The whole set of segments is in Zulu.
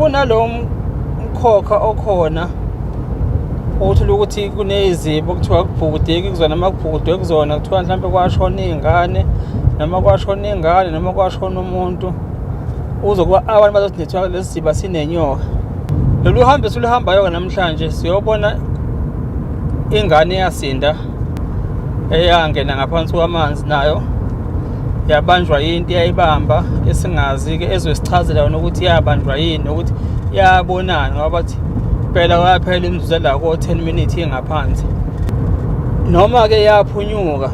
Kunalo mkhokha okhona uthola ukuthi kunezibo kuthiwa kubhukudeki kuzona, noma kubhukudwe kuzona kuthiwa mhlawumbe kwashona iy'ngane noma kwashona ingane noma kwashona umuntu, uzokuba abantu bazothi nithiwa lesi siba sinenyoka. Lolu hambo esiluhambayo-ke namhlanje siyobona ingane eyasinda eyangena ngaphansi kwamanzi nayo yabanjwa yinto eyayibamba esingazi-ke ezosichazela yona ukuthi yabanjwa yini nokuthi yabonani, ngoba bathi phela kwaphela imizuzu ela ko-10 minutes ingaphansi. Noma-ke yaphunyuka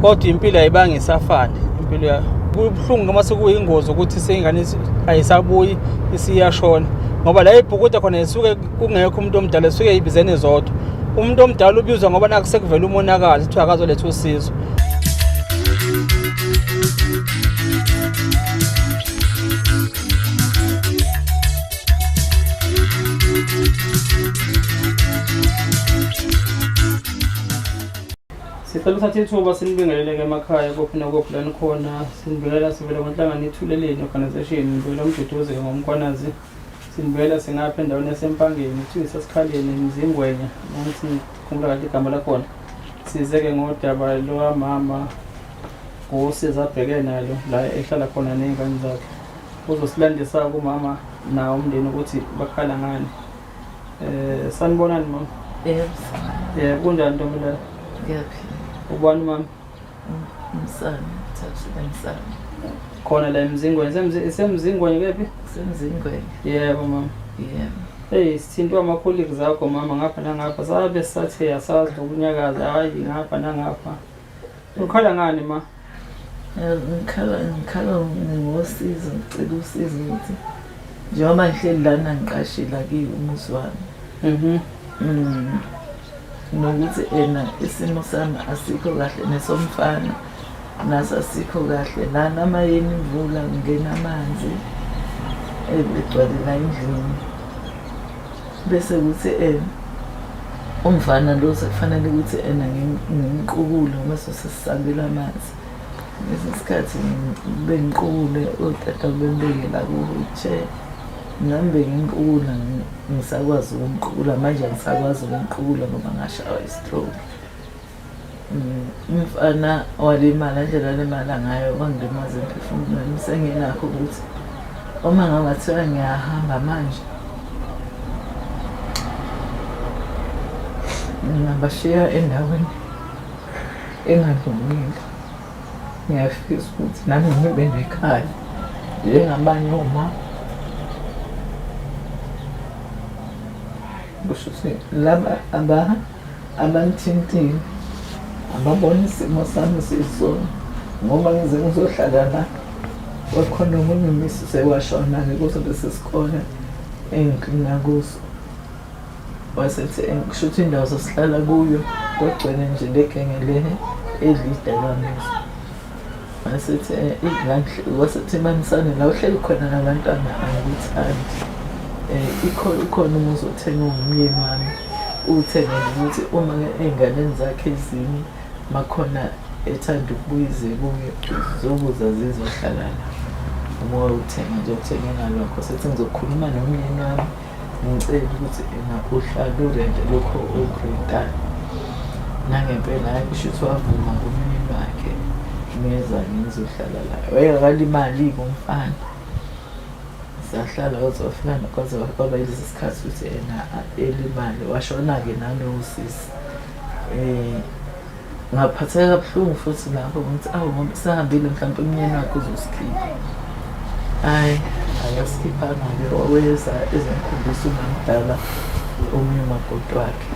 kodwa impilo ayibange isafane impilo yayo. Kubuhlungu noma sekuyingozi ukuthi seyingane ayisabuyi isiyashona, ngoba la ibhukuda khona isuke kungekho umuntu omdala, isuke ibizene zodwa. Umuntu omdala ubizwa ngoba naku sekuvela umonakalo, kuthiwa akazoletha usizo. Sicela uthathe ithuba sinibingelele-ke emakhaya kuphi nakuphi la nikhona. Sinibingelela sivela kwenhlangano iThuleleni Organisation, ngibingelela uMduduzi ngoMkhwanazi. Sinibingelela singapha endaweni yaseMpangeni, kuthiwa isesikhaleni eMzingwenya, ngithi ngikhumbula kahle igama lakhona. Size-ke ngodaba lwamama ngosizi abhekene nalo la ehlala khona ney'ngane zakhe. Uzosilandisa kumama nawo umndeni ukuthi bakhala ngani. Sanibonani mama. Yebo. Yebo, kunjani ntombi la? Ngiyaphila. Ubani mama? Umsana, thathile msana. Khona la eMzingweni, isemzingweni kephi? Isemzingweni. Yebo mama. Yebo. Hey, sithintwa ama colleagues akho mama ngapha nangapha. Sabe sathe asazi nokunyakaza, hayi ngapha nangapha. Ukhala ngani ma? Ngikhala ngosizo, ngicela usizo ukuthi njengoba ngihleli lana ngiqashile akiwo umuzi wami. Nokuthi ena isimo sami asikho kahle nesomfana naso asikho kahle lana amayeni imvula kungena amanzi egcwale la endlini. Bese kuthi umfana lo sekufanele ukuthi ena ngimqukule ngoba sesisabela amanzi. Ngesinye isikhathi bengiqukule otata bembeke la ku-wheelchair. Nami bengimqukula ngisakwazi ukumqukula manje angisakwazi ukumqukula ngoba ngashawa i-stroke. Umfana walimala indlela alimala ngayo wangilimaza emphefumulweni senginakho ukuthi uma ngabathiwa ngiyahamba manje ngingabashiya endaweni engalungile. Ngiyafisa ukuthi nami ngibe nekhaya njengabanye omama. Kusho ukuthi laba abangithintile ababona isimo sami siyisona ngoba ngize ngizohlala la kwakhona omunye umisi sewashona-ke kuso lesi sikole engiklina kuso. Wasethi kusho ukuthi indawo sasihlala kuyo kwagcwele nje le genge le edla izidakamizwa. Wasethi wasethi mamisane la uhleli khona nabantwana angikuthandi. Ukhona umuzi othengwe ngumyeni wami uwuthengele ukuthi uma ey'nganeni zakhe ezinye makhona ethanda ukubuya ize kuye zizobuza zizohlala la. Uma wawuthenga nje uthenge ngalokho sethi ngizokhuluma nomyeni wami ngicela ukuthi ena uhlale urente lokho okurentayo. Nangempela hhayi kusho ukuthi wavuma kumyeni wakhe ngeza ngizohlala la. Wayengakalimali-ke umfana. Sahlala kwaze kwafika kwaze kwaba yilesi sikhathi ukuthi ena elimale washona-ke nalowo sisi. Ngaphatheka kabuhlungu futhi lapho ngithi awu ngoba sehambile mhlawumpe umyeni wakhe uzosikhipha. Hhayi akasikhiphanga-ke weza ezongikhombisa umamdala omunye umakoti wakhe.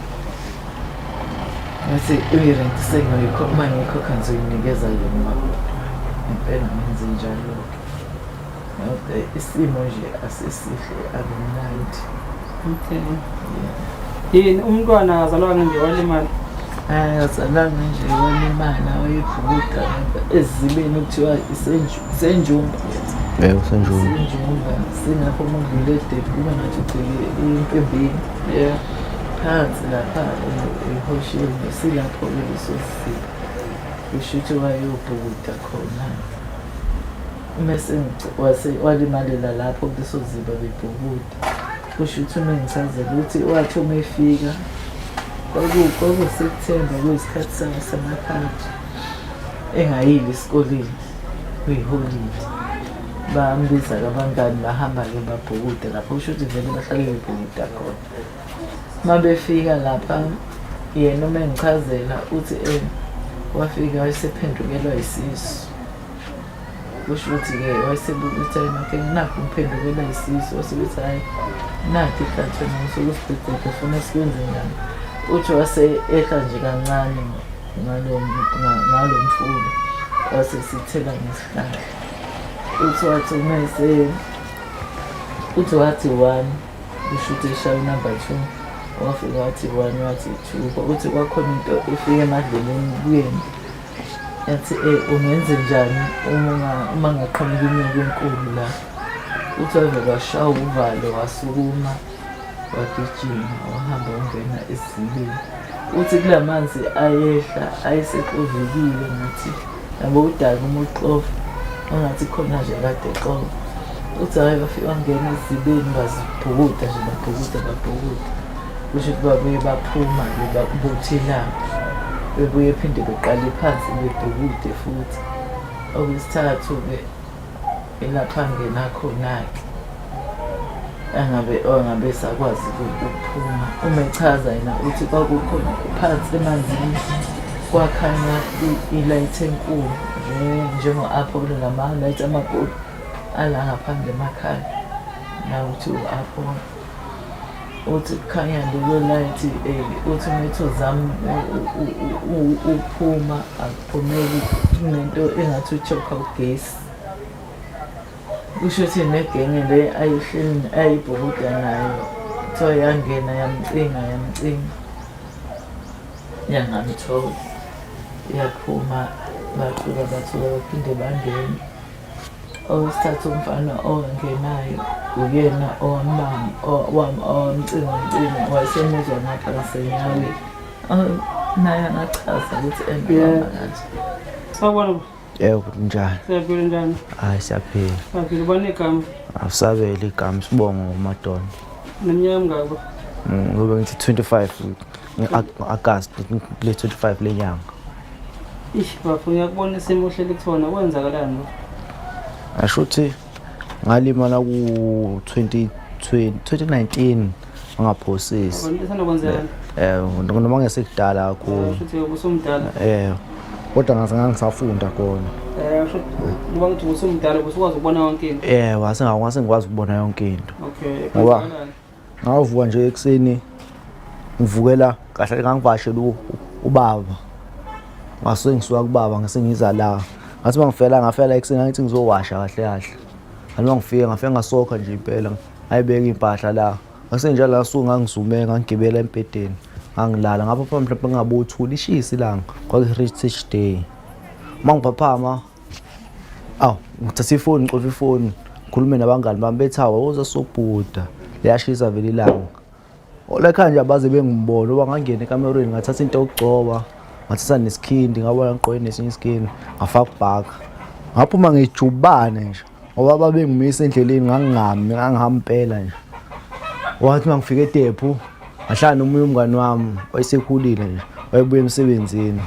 Ngathi irenti sengiyoyikhokha uma ngiyikhokha ngizoyinikeza yena umakoti wakhe. Ngempela ngenze njalo-ke. Kodwa isimo nje asisihle akumnandi. Okay. Yeah. Yini umntwana akazalwanga nje walimala? Akazalanga nje walimala wayebhukuda ezibeni kuthiwa isenjumba. Yebo senjumba. Isenjumba singapho uma udlule eDebi kuba ngathi ugcwele impembeni. Yeah. Phansi lapha ehosheni silapho-ke leso siziba. Kusho ukuthi wayobhukuda khona. Mese walimalela lapho kuleso ziba bebhukuda. Kusho ukuthi uma ngichazela ukuthi wathi uma efika kwakuSepthemba kuyisikhathi sabo samakhadi engayile esikoleni kuyiholide. Bambiza-ke abangani bahamba-ke babhukuda lapho kusho ukuthi vele bahlale bebhukuda khona. Uma befika lapha yena uma engichazela uthi wafika wayesephendukelwa isisu. Kusho ukuthi-ke wayesebuka ukuthi hhayi makhe nakhu ngiphendukela isisu wase ukuthi hhayi nakho ikhathi wena ngisuke usidedede funa sikwenze njani. Uthi wase ehla nje kancane ngalo mfula wase sithela ngesihlahla. Uthi wathi uma uthi wathi one kusho ukuthi eshaya unumber two wafika wathi one wathi two uthi kwakhona into efika emadlebeni kuyena yathi ungenze njani uma ngaqhamuka inyoka enkulu la. Uthi wave kwashaya uvalo wasukuma wagijima wahamba wangena esizibeni. Uthi kula manzi ayehla ayesexovekile ngathi yabo udaka uma uxova engathi khona nje kade exova. Uthi hhayi bafike bangena esizibeni bazibhukuda nje babhukuda babhukuda. Kusho ukuthi babuye baphuma-ke babutha ilanga. Bebuye phinde beqale phansi bebhukude futhi. Okwesithathu-ke ilapho angena khona-ke angabe angabe esakwazi ukuphuma. Uma echaza yena uthi kwakukhona phansi emanzini kwakhanya i-light enkulu njengo-Apollo lama-light amakhulu ala ngaphandle emakhaya. Nawe uthi u-Apollo. Uthi kukhanya lelo light uthi uma ethi uzama ukuphuma akuphumeki kunento engathi u-choke-a ugesi. Kusho ukuthi negenge le ayihleli ayibhukuda nayo kuthiwa yangena yamcinga yamcinga yangamthola yaphuma baqhuba bathuka baphinde bangena. Owesithathu umfana owangenayo uyena owamcinga mcinga wayesemuzwa ngapha ngasenyaweni. Naye angachaza ukuthi and kanje. Sawubona. Yebo, kunjani? Siyaphila njani? Hayi siyaphila. Siyaphila ubani igama? Awusabeli igama isibongo uMadondo. Neminyaka emingaki ba? Ngoba ngithi 25 nge-August kule 25 lenyanga. Ish bafo ngiyakubona isimo ohleli kusona kwenzakalani bafo? Asho ukuthi ngalimala ku 2020 2019 angaphosisi. Isanda kwenzekani? Noma ngesekudala kakhulu. Shuthi ubusumdala. Kodwa ngaze ngangisafunda khona. Shuthi ngoba ngithi ubusumdala ubusukwazi ukubona yonke into. Wase ngase ngikwazi ukubona yonke into. Okay. Ngoba kwenzakalani? Ngavuka nje ekuseni ngivukela kahle ngangivashela ubaba. Ngase ngisuka kubaba ngase ngiza la. Ngathi mangifela ngafela ekuseni ngathi ngizowasha kahle kahle. Ngathi mangifika ngafika ngasokha nje impela ngayibeka impahla la. Ngase njalo ngasuka ngangizumeka ngangigibela embhedeni ngangilala ngapha phambi mhlawumbe ngabothula ishisa ilanga kwaku Heritage Day. Mangiphaphama aw ngithatha ifoni ngicofa ifoni ngikhulume nabangani bami bethi hawu woza sobhuda liyashisa vele ilanga. Olekha nje abaze bengibona uba ngangena ekamerweni ngathatha into yokugcoba ngathatha nesikhindi ngabona ngigqoke nesinye isikhindi ngafaka ubhaka ngaphuma ngejubane nje ngoba babengimisa endleleni ngangingami ngangihamba impela nje. Wathi mangifika edephu ngahlala nomunye umngani wami wayesekhulile nje wayebuya emsebenzini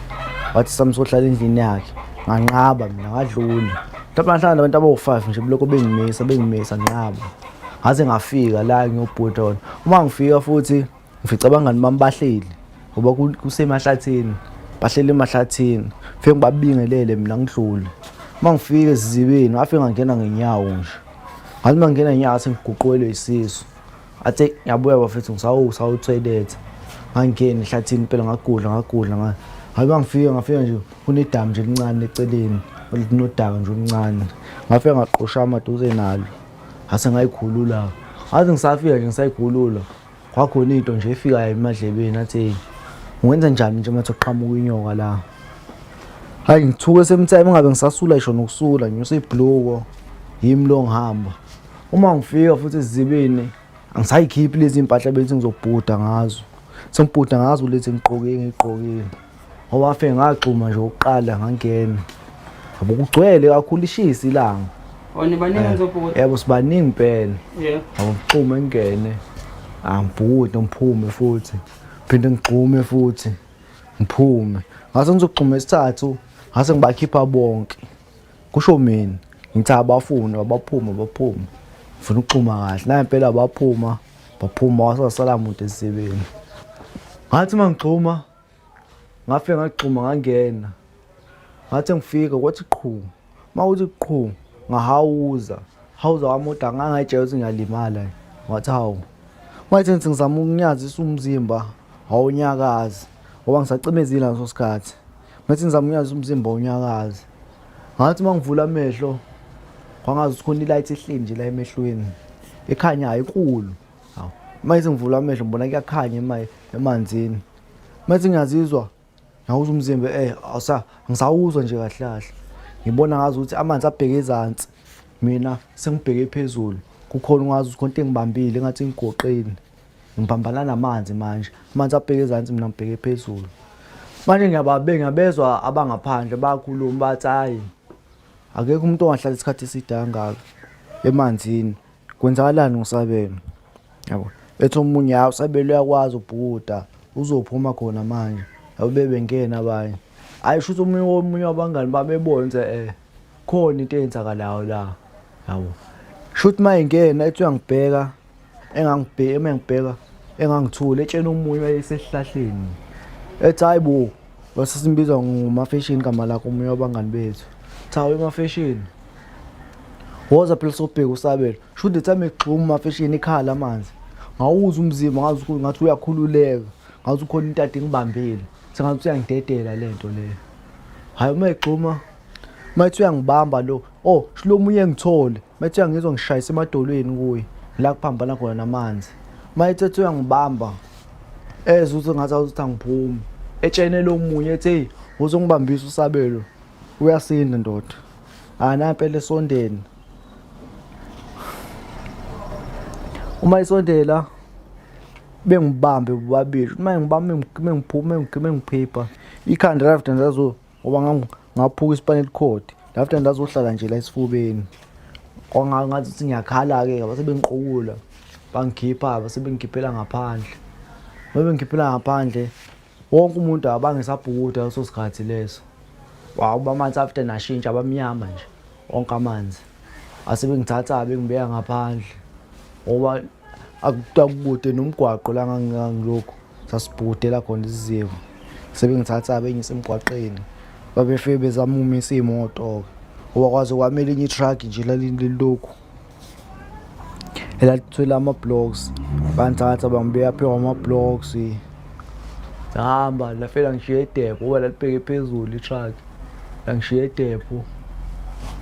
wathi sami sohlala endlini yakhe nganqaba mina ngadlula. Mhlawumbe ngahlala nabantu abawu-5 nje bulokhu bengimisa bengimisa nqaba ngaze ngafika la ngiyobhuda khona. Uma ngifika futhi ngifica abangani bami bahleli ngoba kusemahlathini bahleli emahlathini fike ngibabingelele mina ngidlule. Uma ngifika esizibeni ngafike ngangena ngenyawo nje ngathi uma ngingena ngenyawo sengiguqulwe isisu athi ngiyabuya bafethu ngisawuthoyiletha ngangena ehlathini impela ngagudla ngagudla ngabe mangifika ngafika nje kunedamu nje elincane eceleni elinodaka nje oluncane ngafika ngaqoshama duze nalo ngase ngayikhulula ngathi ngisafika nje ngisayikhulula kwakhona into nje efikayo emadlebeni athi ungenza njani nje mathi uqhamuka inyoka la. Hayi ngithuke semtime ngabe ngisasula ngisho nokusula nginyusa ibhluko yimi lo ngihamba. Uma ngifika futhi esizibeni angisayikhiphi lezi mpahla bethi ngizobhuda ngazo. Sengibhuda ngazo lezi ngigqoke ngigqokile. Ngoba ngafike ngagxuma nje okokuqala ngangena. Yabo kugcwele kakhulu ishisa ilanga. Oh, nibaningi nizobhukuda? Yebo, sibaningi impela. Yeah. Angigxume ngingene. Angibhukude ngiphume futhi. Phinde ngigxume futhi. Ngiphume. Ngase ngizogxuma isithathu, ngase ngibakhipha bonke. Kusho mina. Ngithi abafuni abaphume baphume. Ngifuna ukugxuma kahle. Na impela baphuma, baphuma wasasala muntu esibeni. Ngathi mangigxuma ngafike ngagxuma ngangena. Ngathi ngifika kwathi qhu. Mawuthi qhu ngahawuza. Hawuza wami kodwa ngangayitshela ukuthi ngiyalimala. Ngathi hawu. Wathi ngithi ngizama ukunyazisa umzimba awunyakazi ngoba ngisacimezile ngaleso sikhathi. Ngathi ngizama ukunyazisa umzimba awunyakazi. Ngathi uma ngivula amehlo kwangazi ukuthi khona ilight ehleli nje la emehlweni ekhanyayo enkulu. Hawu. Uma ngithi ngivula amehlo ngibona kuyakhanya emanzini. Uma ngithi ngiyazizwa ngawuzwa umzimba eh awusa ngisawuzwa nje kahle kahle. Ngibona ngazi ukuthi amanzi abheke ezansi mina sengibheke phezulu. Kukhona ungazi ukuthi khona into engibambile engathi ngigoqile. Ngibambana namanzi manje. Amanzi abheke ezansi mina ngibheke phezulu. Manje ngiyababe ngiyabezwa abangaphandle bayakhuluma bathi hayi akekho umuntu ongahlala isikhathi eside kangaka emanzini. Kwenzakalani ngoSabelo? Yabo. Ethi omunye hawu uSabelo uyakwazi ubhukuda uzophuma khona manje. Yabo bebengena abanye. Hayi shuthi omunye omunye wabangani bami ebona ukuthi eh khona into eyenzakalayo la. Yabo. Shuthi mayengena ethi uyangibheka engangibheka emengibheka engangithule etshena omunye wayesesihlahleni. Ethi hayi bo wasesimbiza ngomafeshini igama lakhe omunye wabangani bethu. Cha wemafeshini. Woza phela sobheka uSabelo. Shuthi the time egxuma umafeshini ikhala amanzi. Ngawuzwa umzimba ngazi ukuthi ngathi uyakhululeka. Ngathi ukhona into ade ngibambile. Sengathi uyangidedela lento leyo. Hayi uma egxuma mayethi uyangibamba lo. Oh, shilo omunye engithole. Mayethi uyangizwa ngishayisa emadolweni kuye. La kuphambana khona namanzi. Mayethi ethi uyangibamba. Ezwe ukuthi ngathi awuthi angiphumi. Etshene lo munye ethi hey uzongibambisa uSabelo. Uyasinda ndoda. Ah nampela esondeni. Uma isondela bengibambe bobabili. Uma ngibambe ngiphume ngiphipha. Ikhanda lafter ngisazo ngoba ngaphuka ispinal cord. Lafter ngisazohlala nje la esifubeni. Kwangathi ukuthi ngiyakhala-ke base bengiqukula bangikhipha base bengikhiphela ngaphandle. Uma bengikhiphela ngaphandle wonke umuntu abangesabhukuda leso sikhathi leso. Wawu amanzi after nashintsha abamnyama nje wonke amanzi. Asebengithatha bengibeka ngaphandle ngoba akukude nomgwaqo la ngangilokhu sasibhukudela khona isiziba. Sebengithatha bengiyisa emgwaqeni. Babefike bezama ukumisa iy'moto-ke ngoba kwaze kwamele enye i-truck nje lalilokhu elalithwele ama-blocks bangithatha bangibeka phezu kwama-blocks sahamba lafela ngishiye edepho ngoba lalibheke phezulu i-truck langishiye edepho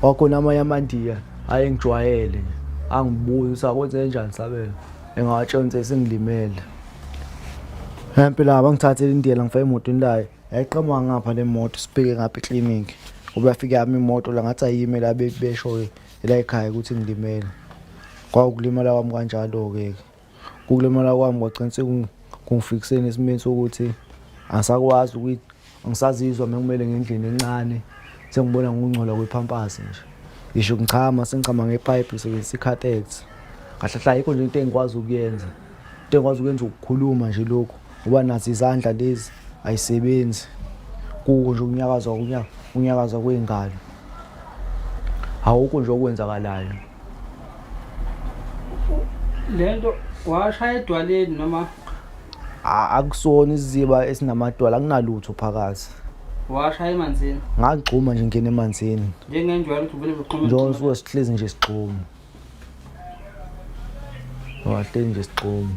wakhona amanye amandiya ayengijwayele nje angibuza ukuthi akwenze njani Sabelo engawatshela ukuthi sengilimele empela bangithathele indiyela ngifake emotweni layo yayiqhamuka ngapha le moto sibheke ngapha eklinikhi ngoba yafika yami imoto la ngathi ayime la besho-ke ela ekhaya ukuthi ngilimele. Kwawukulimala kwami kanjalo-ke. Ukulimala kwami kwagcina sekungifikiseni esimeni sokuthi angisakwazi angisazizwa uma kumele ngendlini encane sengibona ngokungcola kwephampasi nje. Ngisho ngichama sengichama ngepayipi ngisebenzisa i-catheter. Kahle hle ayikho nje into engikwazi ukuyenza. Into engikwazi ukuyenza ukukhuluma nje lokhu ngoba nazo izandla lezi ayisebenzi. Kuko nje ukunyakaza ukunyakaza kwey'ngalo. Awukho nje okwenzakalayo. Lento washaya edwaleni noma Akusona isiziba esinamadwala akunalutho phakathi. Washaya emanzini. Ngagxuma nje ngingena emanzini. Njengenjwayelo ukuthi uvele ugxume. Njengoba suke sihlezi nje sigxuma. Wahleli nje sigxuma.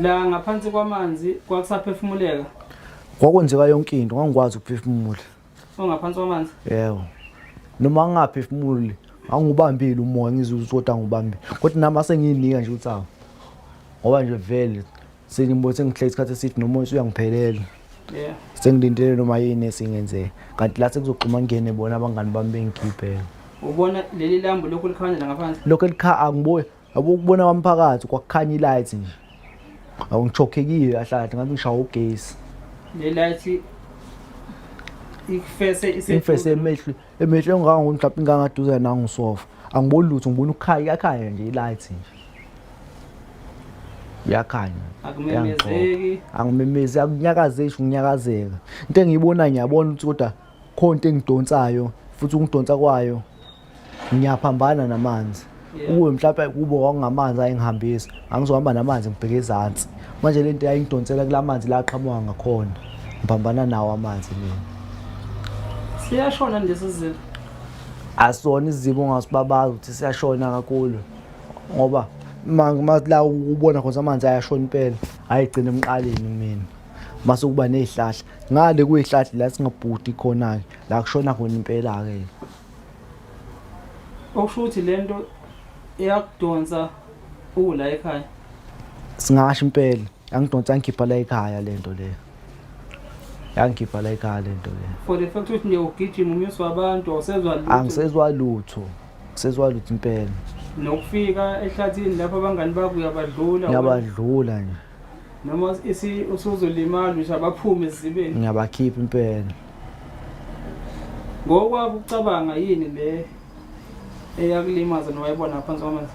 La ngaphansi kwamanzi kwakusaphefumuleka. Kwakwenzeka yonke into ngangikwazi ukuphefumula. Ongaphansi kwamanzi? Yebo. Noma ngingaphefumuli, angubambile umoya ngizwe ukuthi kodwa ngubambile. Kodwa nami asengiyinika nje ukuthi awu. Ngoba nje vele sengibona sengihlele isikhathi eside nomoya usuyangiphelela. Yeah. Sengilindele noma yini esingenzeka. Kanti la sekuzoxhuma ngene bona abangani bami bengikhiphe. Ubona leli lambu lokhu likhanya la ngaphansi? Lokho elikha angibuye yabo ukubona kwami phakathi kwakukhanya ilight nje. Awungichokhekile kahle kahle ngathi ngishawa ugesi. Le light Ikufese Ingifese emehlo, emehlo engangokuthi mhlawumbe ingangaduze nangisofa. Angiboni lutho, ngibona ukukhanya, iyakhanya nje i-light nje. Iyakhanya. Akumemezeki. Angimemezi, akunyakazeki ukunyakazeka. Into engiyibona ngiyabona ukuthi kodwa khona into engidonsayo futhi ukungidonsa kwayo ngiyaphambana namanzi. Ukube mhlawumbe kube kwakungamanzi ayengihambisa, angizohamba namanzi ngibheke ezansi. Manje lento yayingidonsela kulamanzi la aqhamuka ngakhona. Ngiphambana nawo amanzi mina. Siyashona lesi siziba. Asona isiziba ongasibabaza ukuthi siyashona kakhulu. Ngoba ma la ubona khona amanzi ayashona impela, ayigcina emqaleni kumina. Mase kuba nezihlahla. Ngale kuyihlahla la singabhudi khona-ke, la kushona khona impela-ke. Okusho ukuthi lento iyakudonsa ula ekhaya. Singasho impela, yangidonsa yangikhipha la ekhaya lento le. Yangikhipha la ekhaya lento le. For the fact ukuthi nje ugijima umyusi wabantu awusezwa lutho. Angisezwa lutho. Ngisezwa lutho impela. Nokufika ehlathini lapho abangani bakho uyabadlula. Ngiyabadlula nje. Noma usuzolimala usho abaphume esizibeni. Ngiyabakhipha impela. Ngokwakho ukucabanga yini le eyakulimaza nowayibona ngaphansi kwamanzi?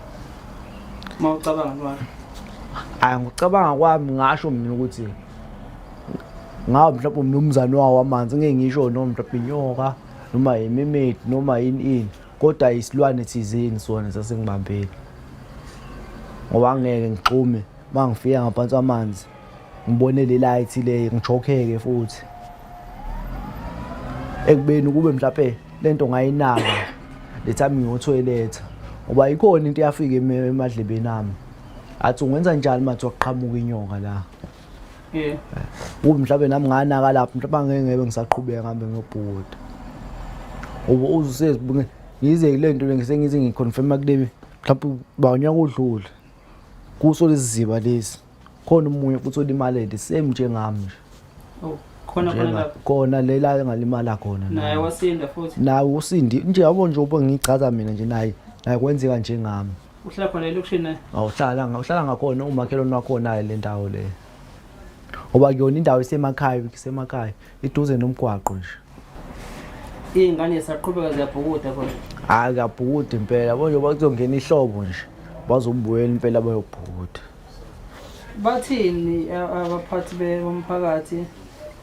Uma ucabanga nowakho. Hayi ngokucabanga kwami ngasho mina ukuthi ngabe mhlawumbe umnumzane wawo amanzi ngeke ngisho noma mhlawumbe inyoka noma imimedi noma yini ini kodwa isilwane thizeni sona sasengibambile ngoba angeke ngixhume uma ngifika ngaphansi kwamanzi ngibone le light le ngijokheke futhi ekubeni kube mhlawumbe lento ngayinaka le time ngiyothoyiletha ngoba ikhona into eyafika emadlebeni ami athi ungenza njani uma kuthiwa kuqhamuka inyoka la yeah kube mhlawumbe nami nganaka lapho mhlawumbe angeke ngebe ngisaqhubeka ngihambe ngiyobhukuda uba uzusezi ngize kule nto le ngisengize ngiconfirma kule mhlawumbe bawunyaka odlule kuso lesi ziba lesi khona omunye futhi olimalele same njengami nje oh khona khona lapho khona lela engalimala khona naye wasinda futhi naye usindi nje yabo nje uba ngichaza mina nje naye naye kwenzeka njengami uhlala khona elokishini naye awuhlala uhlala ngakhona umakhelwane wakhona naye le ndawo le ngoba kuyona indawo isemakhaya isemakhaya iduze nomgwaqo nje iy'ngane zisaqhubeka ziyabhukuda khona hhayi kuyabhukuda impela yabo njengoba kuzongena ihlobo nje bazobuyela impela bayobhukuda bathini abaphathi bomphakathi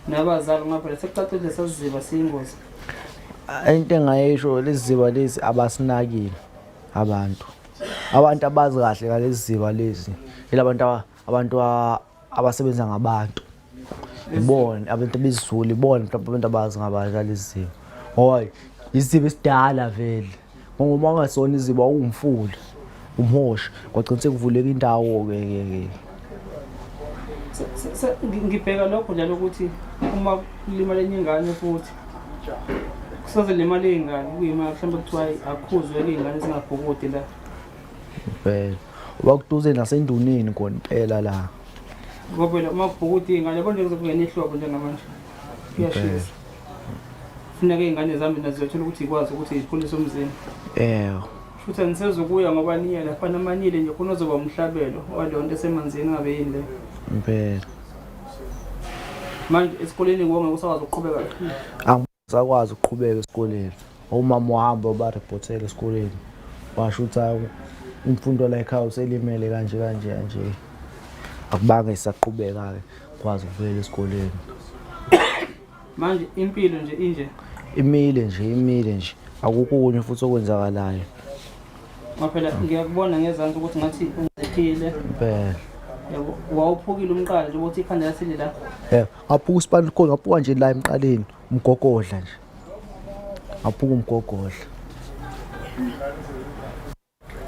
nabazali ngoba phela sekucacile sasiziba siyingozi into engayisho lezi ziba lezi abasinakile abantu abantu abazi kahle ngalezi ziba lezi yilabantu abantu abasebenza ngabantu ibona abantu bezulu ibona mhlawumbe abantu abazi ngabantu ngalezi zimo ngoba isiziba esidala vele ngoba uma ungasona iziba uwumfula umhosha kwagcina sekuvuleka indawo-ke ke ke ngibheka lokho njalo ukuthi uma kulimala enye ingane futhi kusaze limala iy'ngane kuyima mhlawumbe kuthiwa akhuzwe-ke iy'ngane zingabhukudi la Impela. Uba kuduze nasenduneni khona impela la. Ngoba phela uma kubhukuda iy'ngane yabo nje kuzokungena ihlobo njengamanje. Kuyashisa. Funeka iy'ngane zami nazo ziyothola ukuthi ikwazi ukuthi zikhulise umzimba. Yebo. Futhi anisezukuya ngoba niye lapha namanile nje khona ozoba umhlabelo waleyo nto esemanzini ngabe yini leyo. Impela. Manje esikoleni wonke usakwazi ukuqhubeka. Sakwazi ukuqhubeka esikoleni. Umama wahamba ubariphothela esikoleni. Washo ukuthi hayi umfundi wala ekhaya uselimele kanje kanje kanje. Akubange isaqhubeka-ke kwazi ukubuyela esikoleni. Manje impilo nje inje. Imile nje imile nje akukho okunye futhi okwenzakalayo. Ngoba phela ngiyakubona ngezansi ukuthi ngathi ungiphile. Impela. Yabo wawuphukile umqala nje ukuthi ikhanda lasile la. Yebo, ngaphuka isipani khona ngaphuka nje la emqaleni. Umgogodla nje. Ngaphuka umgogodla.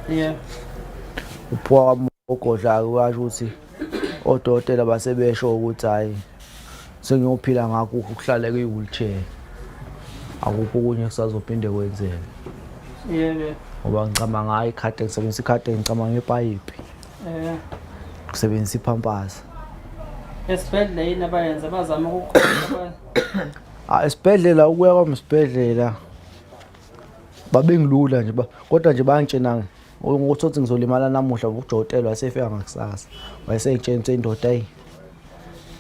Yeah. Uphuka kwami umgogodla kwasho ukuthi odokotela basebesho ukuthi hayi sengiyophila ngakho ukuhlala kwi-wheelchair. Akukho okunye kusazophinde kwenzeke. Yebo. Ngoba ngicama ngayo ikhadi ngisebenzisa ikhadi ngicama ngepayipi. Eh. Ngisebenzisa iphampasi. Esibhedlela yini abayenza bazama ukukhona Ah esibhedlela ukuya kwami esibhedlela babengilula nje kodwa nje bangitshena ukuthi uthi ngizolimala namuhla ukujotela wasefika ngakusasa wayesengitshena ukuthi indoda ayi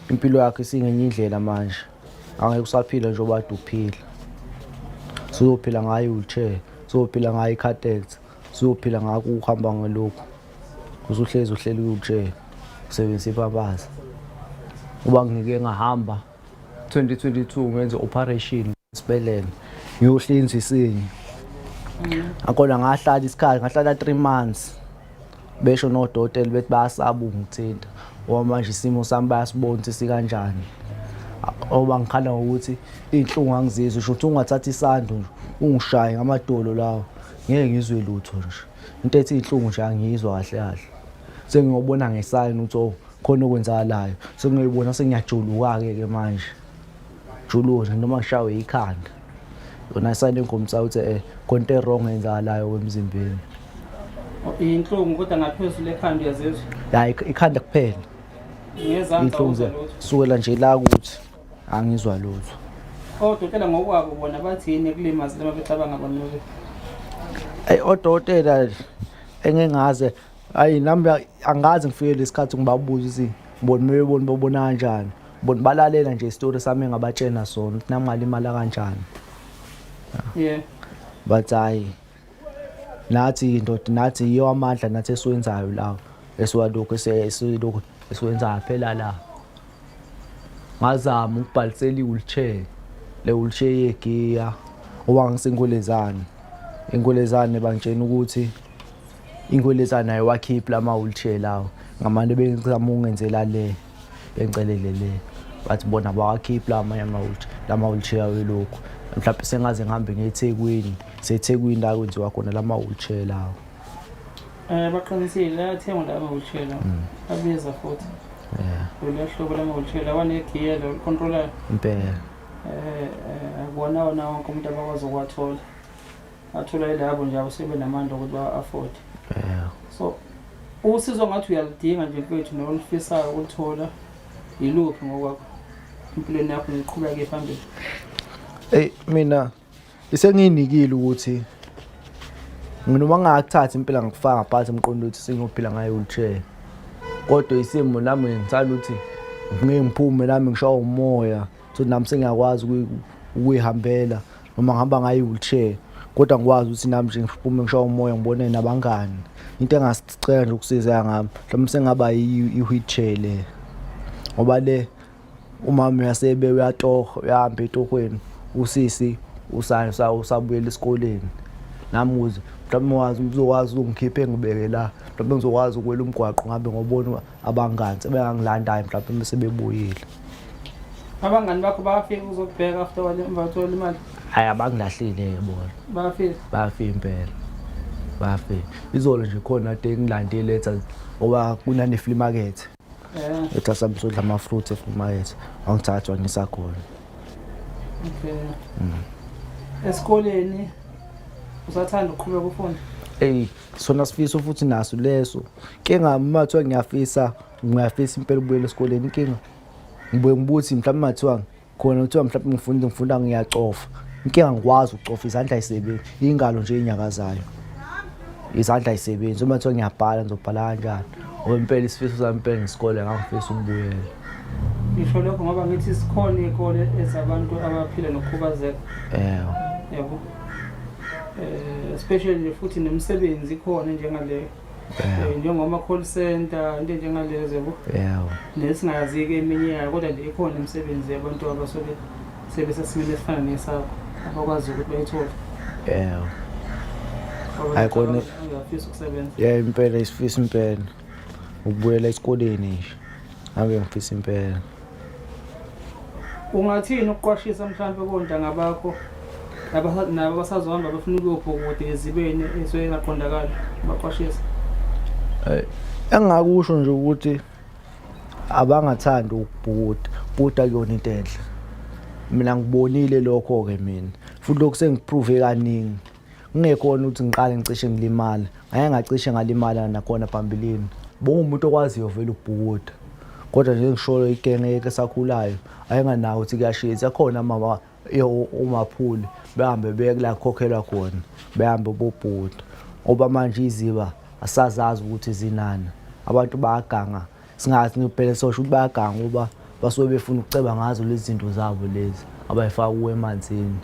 impilo yakho isingenye indlela manje. Angeke usaphila njengoba kade uphila. Suzophila ngayo i-wheelchair, suzophila ngayo i-catheter, suzophila ngakho ukuhamba ngalokhu. Usuhlezi uhleli kwi-wheelchair, usebenzisa ipapaza. Uba ngike ngahamba 2022 ngenze operation esibhedlela ngiyohlinzwa isinye. Akhona ngahlala isikhathi, ngahlala 3 months. Besho nodokotela bethi bayasaba ukungithinta ngoba manje isimo sami bayasibona ukuthi sikanjani. Ngoba ngikhala ngokuthi iy'nhlungu angizizwa, usho ukuthi ungathatha isando nje ungishaye ngamadolo lawa ngeke ngizwe lutho nje. Into ethi iy'nhlungu nje angiyizwa kahle kahle. Sengiyobona ngesayini ukuthi oh khona okwenzakalayo. Sengiyoyibona sengiyajuluka-ke ke manje. Juluka nje noma ngishawe ikhanda. Yona isayini engikhombisa ukuthi khona into e-wrong eyenzakalayo emzimbeni. Inhlungu kodwa ngaphezulu ekhanda uyazizwa? Ya ikhanda kuphela. Ngezansi Inhlungu awuzwa lutho. sukela nje la kuthi angizwa lutho. Odokotela ngokwabo bona bathini ekulimaze noma becabanga bona ukuthi Ey odokotela engingaze ayi nami angazi ngifike lesikhathi ngibabuza ukuthi bona bebona babona kanjani. Bona balalela nje isitori sami engabatshena sona ukuthi nami ngalimala kanjani. Yeah. But hayi nathi ndoda nathi yiyo amandla nathi esiwenzayo lawo esiwalokhu esilokhu esiwenzayo phela la. Ngazama ukubhalisela i-wheelchair le wheelchair yegiya ngoba ngisenkulezane. Inkulezane bangitshena ukuthi inkulezane ayiwakhiphi lama wheelchair lawo ngamane bengizama ukungenzela le bengicelele le bathi bona bawakhiphi la amanye lama wheelchair awelokhu mhlawumbe sengaze ngihambe ngiye eThekwini seThekwini la kwenziwa khona lama wheelchair lawo. Baqinisile ayathengwa la ama-wheelchair lawo abiza futhi. Yeah. Lolu hlobo lama-wheelchair lawa negiya lo licontrolayo. Impela. Akuwona wona wonke umuntu abakwazi ukuwathola. Athola yilabo nje abasebenamandla ukuthi ba-afford. Yeah. So usizo ngathi uyaludinga nje mfethu nolufisayo ukuluthola yiluphi ngokwakho empilweni yakho niqhubeke phambili? Ey mina isengiyinikile ukuthi noma ngingakuthathi impela ngikufaka ngaphansi emqondo ukuthi sengiyophila ngayo wheelchair. Kodwa isimo nami ngithanda ukuthi ngeke ngiphume nami ngishawa umoya so nami sengiyakwazi ukuyihambela noma ngihamba ngayo i-wheelchair kodwa ngikwazi ukuthi nami nje ngiphume ngishawa umoya ngibone nabangani. Into engasicela nje ukusizeka ngami mhlawumbe sengaba i-wheelchair le ngoba le umama uyasebe uyatoha uyahamba etohweni usisi usabuyela esikoleni nami ukuze mhlawumbe wazi uzokwazi ukungikhipha engibeke la mhlawumbe ngizokwazi ukuwela umgwaqo ngabe ngobona abangani sebengangilandayo mhlawumbe uma sebebuyile. Abangani bakho bayafika ukuzokubheka after emva kwathola imali? Hhayi abangilahlile-ke bona. Bayafika? Bayafika impela. Bayafika. Izolo nje khona kade ngilandile etha ngoba kunane-flea market. Etha sami sodla ama-fruits e-flea market. Wangithatha wangisa khona. Okay. Esikoleni usathanda ukuqhubeka ufunde? Eyi sona sifiso futhi naso leso. Inkinga uma kuthiwa ngiyafisa ngiyafisa impela ukubuyela esikoleni inkinga ngibuye ngibuthi mhlawumbe ngathiwa khona kuthiwa mhlawumbe ngifunda ngifunda ngiyacofa. Inkinga ngikwazi ukucofa izandla ayisebenzi ingalo nje inyakazayo. Izandla ayisebenzi uma kuthiwa ngiyabhala ngizobhala kanjani? Ngoba impela isifiso sami impela ngesikole ngangifisa ukubuyela. Ngisho lokho ngoba ngithi sikhona iy'kole ezabantu abaphila nokukhubazeka. Yebo. Yabo. Especially futhi nemisebenzi ikhona njengaleyo. Njengoma call center into enjengalezo yabo. Yebo. Nesingayazi-ke eminye yayo kodwa nje ikhona imisebenzi yabantu abasuke sebesesimeni esifana nesakho abakwazi ukuthi bayithole. Yebo. Ngoba Hayi kona uyafisa ukusebenza. Yeah impela isifiso impela ukubuyela esikoleni nje. Ave ngifisa impela. Ungathini ukuqwashisa mhlampe kontanga bakho nabo abasazohamba befuna ukuyobhukuda ezibeni esuke engaqondakali baqwashisa? Engingakusho nje ukuthi abangathandi ukubhukuda, bhuda kuyona into enhle. Mina ngibonile lokho-ke mina futhi lokhu sengiprove kaningi. Kungekhona ukuthi ngiqale ngicishe ngilimale, ngake ngacishe ngalimala nakhona phambilini. Bengumuntu okwaziyo vele ukubhukuda kodwa nje ngishoyo igenge esakhulayo ayenganawo ukuthi kuyashisa khona mama umaphuli behambe beye kula kukhokhelwa khona behambe bobhukuda ngoba manje iziba asazazi ukuthi zinani abantu bayaganga singathi phela sosho ukuthi bayaganga ngoba Basuke befuna ukuceba ngazo lezi zinto zabo lezi abayifaka kuwe emanzini.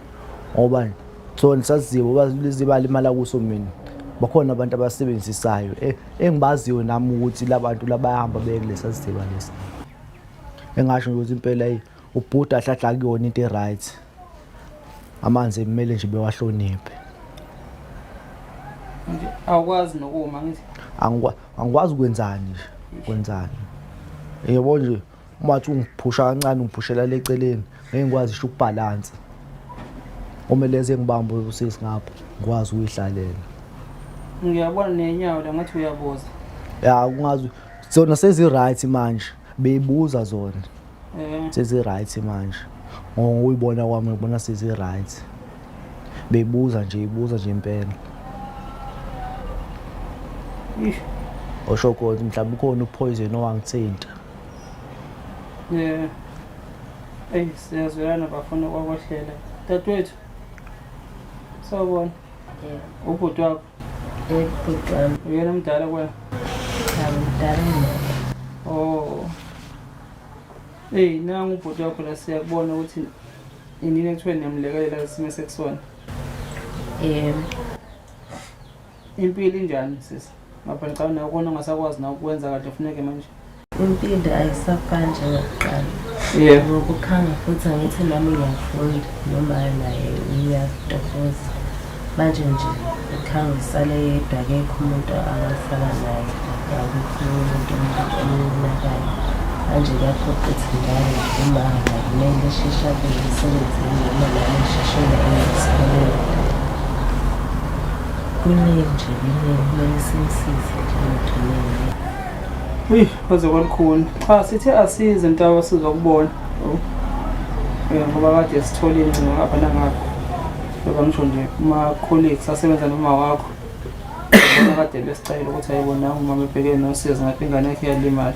Ngoba sona sazibo lezi balimala kuso mina. Bakhona abantu abasebenzisayo e, engibaziyo nami ukuthi labantu labayahamba beye kulesa siziba lesi. Engasho nje ukuthi impela ubhuda ahlahla kuyona into e-right. Amanzi kumele nje bewahloniphe. Manje awukwazi nokuma ngithi Angikwazi ukwenzani nje, kwenzani. Yebo nje uma uthi ungiphusha kancane ungiphushela le eceleni ngeke ngikwazi ngisho ukubhalansa. Kumele eze ngibambe usisi ngapha ngikwazi ukuyihlalela. Ngiyabona nenyawo la ngathi uyabuza. Ya kungazi zona sezi-right manje beyibuza zona. Eh. Sezi-right manje. Ngokuyibona kwami ngibona sezi-right. Beyibuza nje ibuza nje impela. Ish. Osho khona mhlawumbe ukhona upoison owangithinta. Yeah. Eyi siyazwelana bafuna kwakwehlela. Dadewethu. Sawubona. Yebo. Ubhuti wakho. Yebo bhuti wami. Uyena omdala kuwena? Cha mdala mina. Oh. Eyi nangu ubhuti wakho la siyakubona ukuthi inini ekuthiwe niyamlekelela isimo esekusona. Yebo. Impilo injani sisi? Ngapha ngicabanga nawe khona ongasakwazi nawe ukwenza kahle funeke manje. Impilo ayisafani njengakuqala. Yebo. Ngokukhanga futhi angithi nami ngiyafunda noma naye uyatohoza. Manje nje ukhanga usale yedwa akekho umuntu angasala naye akukho umuntu omnakayo. Manje kuyaphoqa ukuthi njalo nje uma naye kumele esheshe abuye emsebenzini noma nami ngisheshe ngiye esikoleni. Kuningi nje kuningi kumele simsize njengothumeni. Uy, kwaze kwalukhuni. Cha sithe asize ntawa sizokubona. Oh. Eh ngoba kade sithola ingcingo ngapha nangapha. Ngoba ngisho nje kuma colleagues asebenza noma wakho. Bona kade besicela ukuthi ayibona umama ebhekene nosizi ngapha ingane yakhe iyalimala.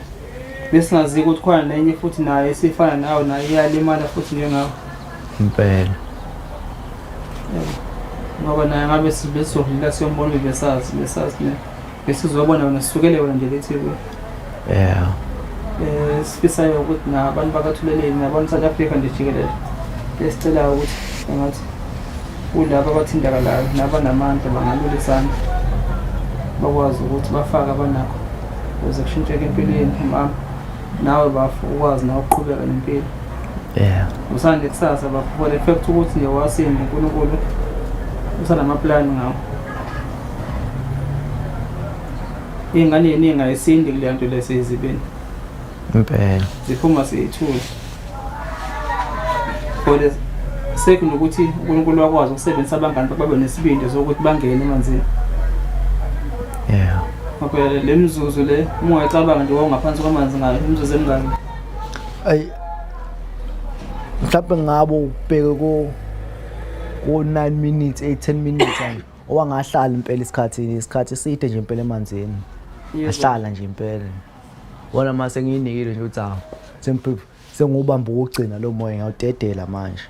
Besingazi ukuthi khona nenye futhi naye esifana nawe naye iyalimala futhi njengawe. Impela. Ngoba naye ngabe besizodlula siyombona besazi besazi ne. Besizobona wena sisukele wena nje lethi Yeah. Eh sifisayo ukuthi nabantu bakaThuleleni nabantu South Africa nje jikelele esicela ukuthi engathi kulabo abathindakalayo nabanamandla bangalula isandla bakwazi ukuthi bafake abanakho ukuze kushintsheke empilweni mama nawe bafo ukwazi nawe ukuqhubeka nempilo. Yeah. Usande kusasa bafo for the fact ukuthi nje wasinda uNkulunkulu usanamaplani ngawo. Iy'ngane yeningi ayisindi kuleya nto leseyizibeni. Impela. Ziphuma seyithule. For the sake nokuthi uNkulunkulu wakwazi ukusebenzisa abangani babe nesibindi sokuthi bangene emanzini. Yeah. Ngakho le mizuzu le uma ungayicabanga nje wawungaphansi kwamanzi ngayo imizuzu emingaki? Ayi mhlawumbe ngabo ubheke ko ko 9 minutes 8 10 minutes nje. Owangahlala impela isikhathi isikhathi eside nje impela emanzini. Ahlala nje impela. Wona mase ngiyinikile nje ukuthi hawu sengiphupha sengiwubamba ukugcina lo moya ngiyawudedela manje.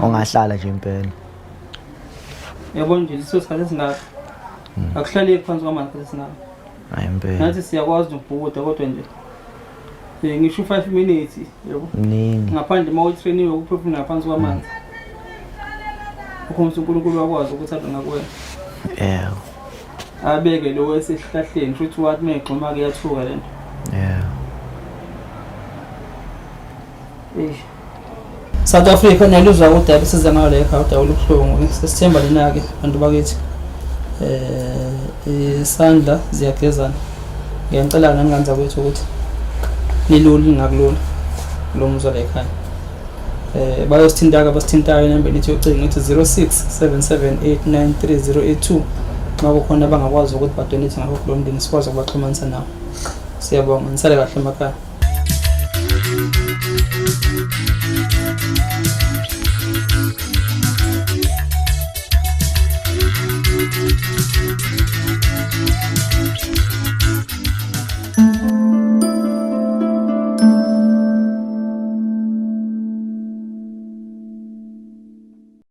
Ongahlala nje impela. Yabona nje leso sikhathi esingaka. Akuhlaleki phansi kwamanzi isikhathi esingaka. Hayi impela. Nathi siyakwazi nokubhukuda kodwa nje ngisho u-5 minutes yebo. Mningi. Ngaphandle uma utrainiwe ukuphefumula ngaphansi kwamanzi. Ukhombisa uNkulunkulu wakwazi ukuthi abe ngakuwena. Yebo. Abeke lo esesihlahleni futhi wathi uma egxuma kuyathuka lento. Yeah. Eish. South Africa niyaluzwa udaba esiza ngalo la ekhaya udaba olubuhlungu sesithemba lina-ke bantu bakithi eh isandla ziyagezana ngiyacela nani ngane zakwethu ukuthi nilule ningakulula lo muzwa la ekhaya eh bayosithinta-ke abasithintayo enambeni ithi yocingo ithi 0677893082 nxa kukhona abangakwazi ukuthi badonate ngakho kulo mndeni sikwazi ukubaxhumanisa nawo siyabonga nisale kahle emakhaya.